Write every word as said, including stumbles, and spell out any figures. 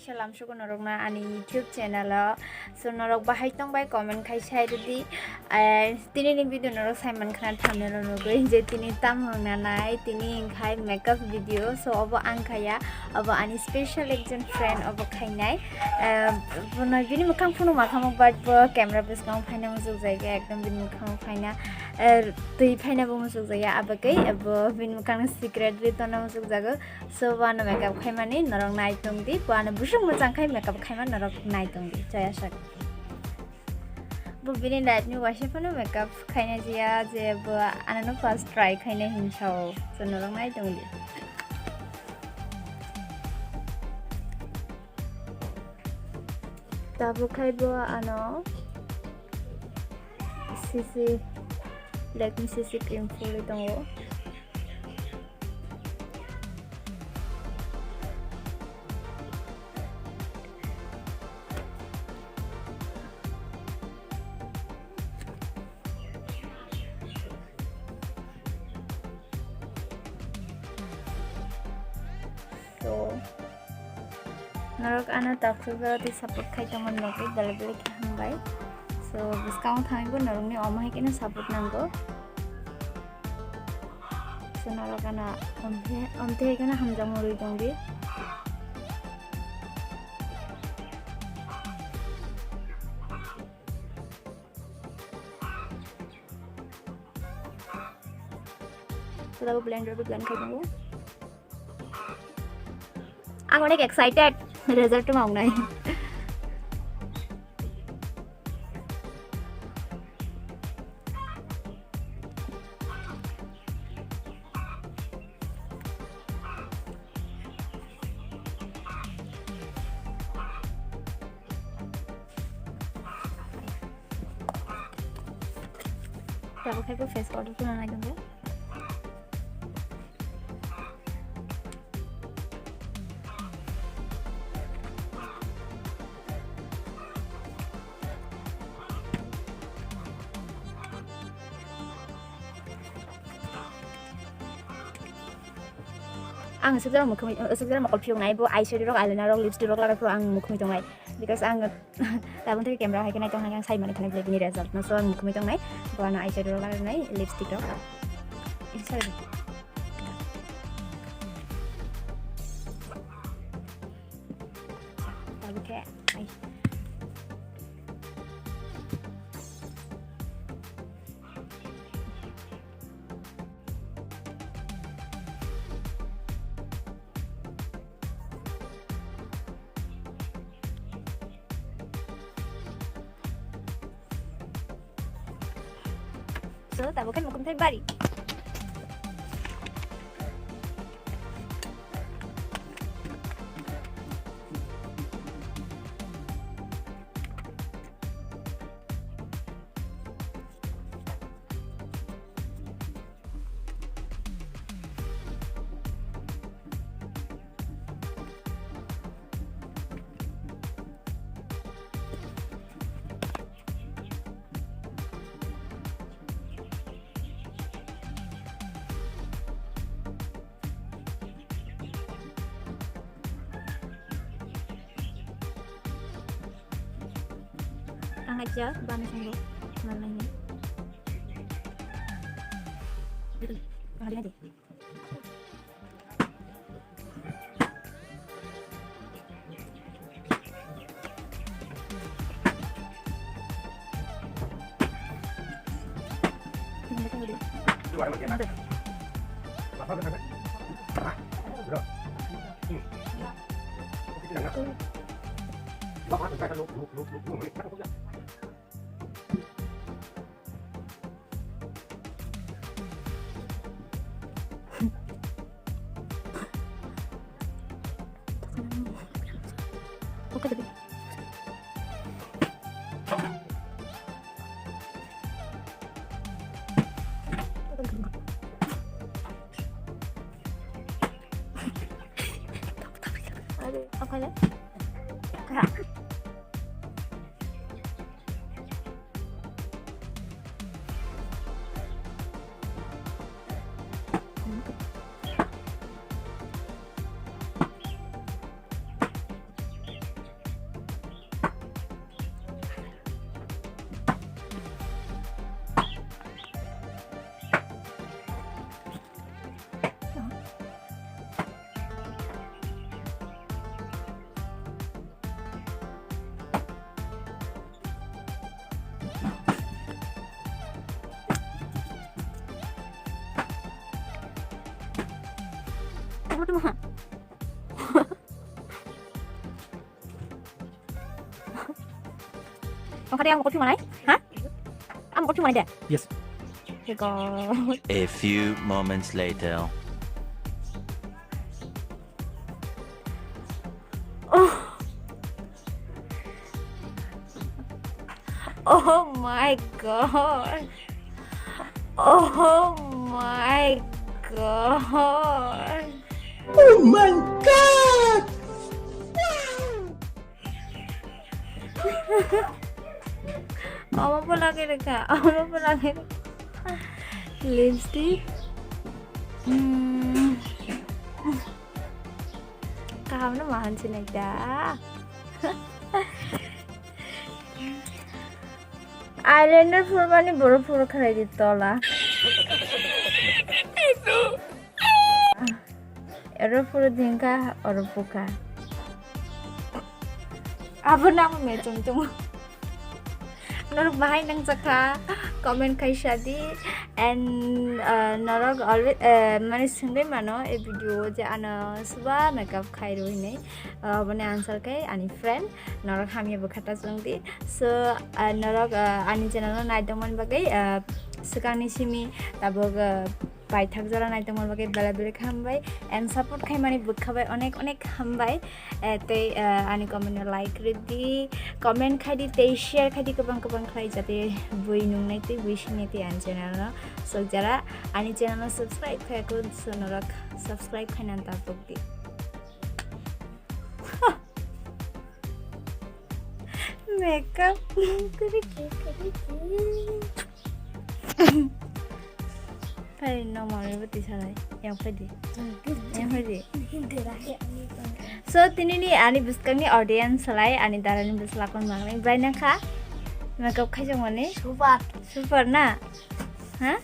Salam sugo norokno ani YouTube channel o. So norok bahai tongbai comment khai sai rwdi. Eh, tini ni video norok sai mankha thumbnail o nugwi je tini tam hwnna nai tini wngkhai makeup video. So obo ang khaya, obo ani special ekjon friend obo khainai. Eh, bono bini mwkhang phunukma kha mo, but bo camera bwskango phaina muchukjagwi ekdom bini mwkhango phaina, eh, twi phaina bo muchukjagwi, abagwi bo bini mwkhang secretly tongna muchukjago. So, bo ano makeup khaimani norok nai tongdi, bo ano busuk mwchang khai makeup khaima norok nai tongdi, choya sak. Bo bini life ni waisa phano makeup khaina jia je bo ano no first try khaina hinsao. So, norok nai tongdi. Tabuk khai bo ano C C, Lakme C C cream phulwi tongo. So, norok ano taksajora tei support khai tongmani bagwi belai belai khe hambai. So, bwskango thangwi bo norokni omo hai kheno support nango. So, norok ano omthe, omthe hai kheno hamjakma rwi tongdi. So, tabuk blender bo blend khai tongo. Ang onek excited, result ma wngnai. Tabuk khai bo face powder phunuknai tongo. Ang sukjak mukhung, sukjak mokol phiyok nai, bo eyeshadow rok, eyeliner rok, lipstick rok lagai phuru ang mukhung tong nai, because ang tabuk tei camera hai khe nai tong nai, ang sai mani thani bini result no, so ang mukhung tong nai, bo ano eyeshadow rok lagai nai, lipstick rok. Sorry. Tabuk khe, ai. So, tabuk khe mukhung thai bari. Ang aja bana sungguh malangnya. Ada aja. Ang kata ang kopi manai? Ha? Ang kopi manai de? Yes. Hey God. A few moments later. Oh. Oh my God. Oh my God. Oh my God. Omo bo lagwi rwkha, omo bo lagwi rwkha. Lipstick. Hmm. Kaham no mahan sinai da. Eyeliner phurmani borok phuru khlai di tola. Oro phuru dingkha, oro bukha. Abo nang mechung tung. Norok bahai nang chakha, comment khai sadi. And, uh, norok always, uh, mane swngwi mano e video o je ano suba makeup khai rw hinwi. Uh, aboni answer khai ani friend. Norok hamya bwkha ta chwng di. So, uh, norok, uh, ani channel no naitongmani bagwi, uh, swkangni simi tabuk, uh, paithak jora naitongmani bagwi belai belai khe hambai and support khaimani bwkha bai onek onek hambai. Eh, tei, eh, ani comment no like rwdi, comment khaidi tei share khaidi kwbang kwbang khlai jate bui nungnai tei bui singnai tei ani channel no. So jara ani channel no subscribe khaiya kho, so norok subscribe khaina ta tokdi. Makeup. Phai no mami bo tisalai. Yang phai di. Yang phai di. So, tini ni ani bwskang ni audience salai, ani dara ni bwsla kon mangnai. Bai na kha? Makeup khai jong mani? Super. Super na? Ha?